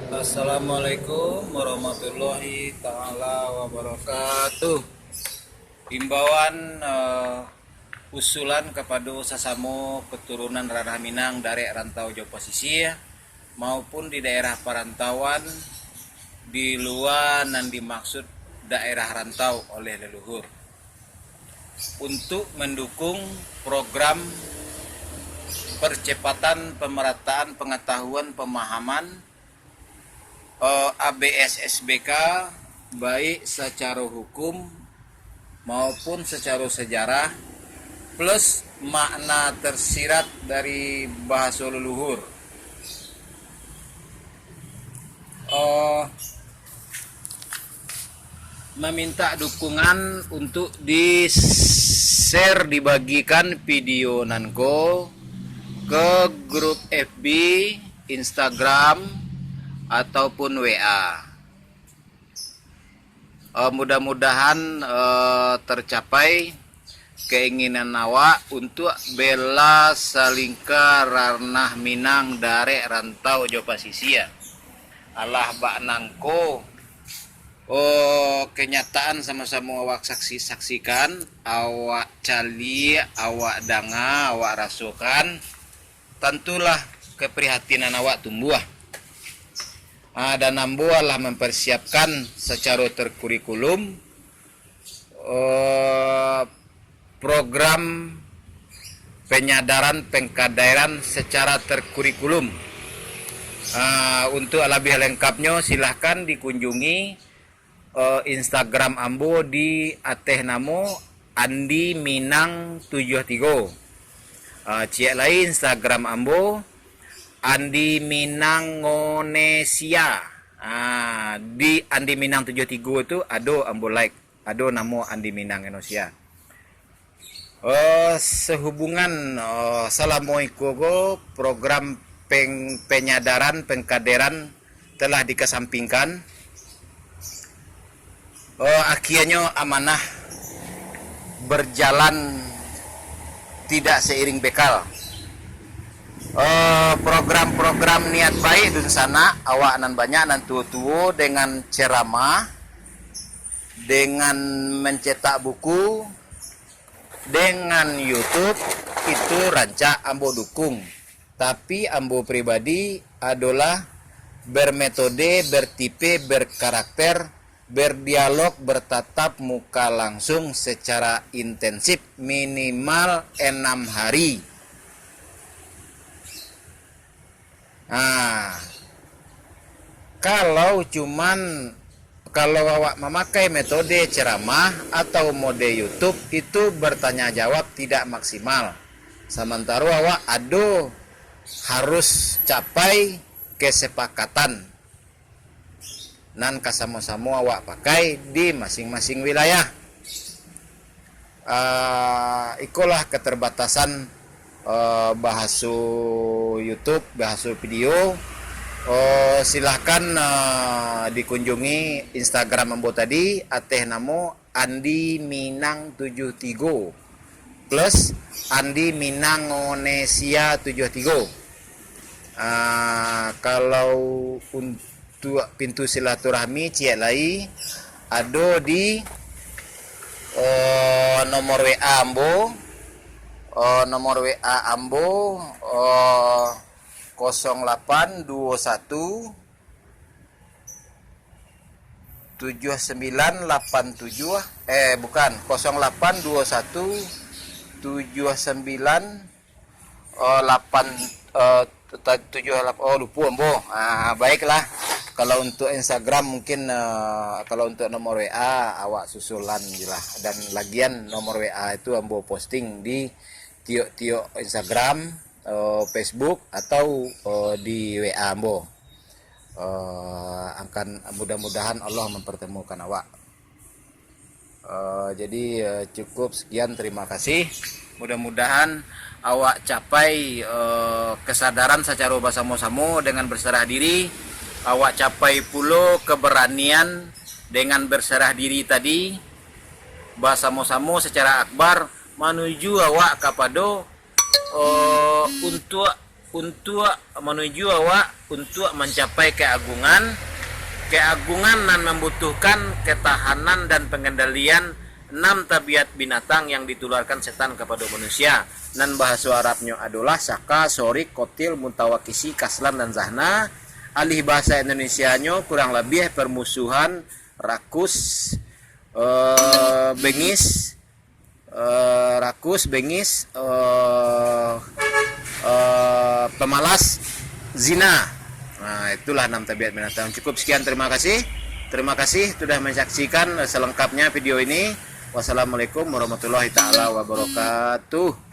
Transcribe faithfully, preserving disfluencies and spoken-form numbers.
Assalamualaikum warahmatullahi taala wabarakatuh. Imbauan, eh, usulan kapado sasamo keturunan Ranah Minang, darek rantau jo pasisia, maupun di daerah parantauan di lua nan dimaksud daerah rantau oleh leluhur, untuk mendukung program percepatan pemerataan pengetahuan pemahaman, eh, A B S S B K, baik sacaro hukum maupun sacaro sejarah, plus makna tersirat dari bahaso leluhur. Eh, meminta dukungan untuk di-share, dibagikan video nan ko ke grup F B, Instagram, ataupun W A. Eh, mudah-mudahan, eh, tercapai keinginan awak untuk bela salingka Ranah Minang, darek rantau jo pasisia. Alah bak nangko, oh, kenyataan samo-samo awak saksi-saksikan, awak caliak, awak danga, awak rasokan, tantulah keprihatinan awak tumbuah. Ah, dan ambo alah mempersiapkan secara terkurikulum, eh, program penyadaran pengkaderan secara terkurikulum. Ah, untuk lebih lengkapnya, silahkan dikunjungi, eh, Instagram ambo di ateh namo Andi Minang tujuh tigo. Ah, ciek lai Instagram ambo, Andi Minangonesia. Ah, di Andi Minang tujuh tigo tu ado ambo like, ado namo Andi Minang Indonesia. Eh, sehubungan, eh, salamo iko ko, program peng-, penyadaran, pengkaderan telah dikesampingkan. Eh, akhirnyo amanah berjalan tidak seiring bekal. Eh, program-program niat baik dunsanak awak nan banyak, nan tuo-tuo, dengan ceramah, dengan mencetak buku, dengan YouTube, itu rancak ambo dukung. Tapi ambo pribadi adolah bermetode, bertipe, berkarakter, berdialog, bertatap muka langsung secara intensif minimal enam hari. Nah, kalau cuman, kalau awak mamakai metode ceramah atau mode YouTube, itu bertanya jawab tidak maksimal. Samantaro awak ado harus capai kesepakatan nan ka samo-samo awak pakai di masing-masing wilayah. Ah, ikolah keterbatasan, eh, bahaso YouTube, bahaso video. Eh, silahkan, eh, dikunjungi Instagram ambo tadi, ateh namo Andi Minang tujuh tigo plus Andi Minangonesia tujuh tigo. Ah, kalau untuk pintu silaturahmi, ciek lai, ado di, eh, nomor W A ambo, eh, nomor W A ambo, eh, kosong lapan duo satu tujuh sembilan lapan tujuh, eh, bukan, kosong lapan duo satu tujuh sembilan, eh, lapan, eh, ta-, tujuh lapan, oh, lupo ambo. Ah, baiklah. Kalau untuk Instagram mungkin, eh, kalau untuk nomor W A awak susulan je lah. Dan lagian nomor W A itu ambo posting di tiok-tiok Instagram, eh, Facebook atau, eh, di W A ambo. Eh, angkan mudah-mudahan Allah mempertemukan awak. Eh, jadi, eh, cukup sekian, terima kasih. Mudah-mudahan awak capai, eh, kesadaran secara bersama-sama dengan berserah diri. Awak capai pulo keberanian dengan berserah diri tadi, bersama-sama secara akbar menuju awak kepada, eh, untuk Untuak manuju awak untuak mancapai keagungan, keagungan nan mambutuhkan ketahanan dan pengendalian enam tabiat binatang yang ditularkan setan kapado manusia, nan bahaso Arabnyo adolah saka, sorik, kotil, mutawakisi, kaslan, dan zahna. Alih bahasa Indonesianyo kurang labiah permusuhan, rakus, eh, bengis, eh, rakus, bengis, eh, eh, pemalas, zina. Nah, itulah enam tabiat binatang. Cukup sekian, terima kasih. Terima kasih sudah menyaksikan selengkapnya video ini. Wassalamualaikum warahmatullahi taala wabarakatuh.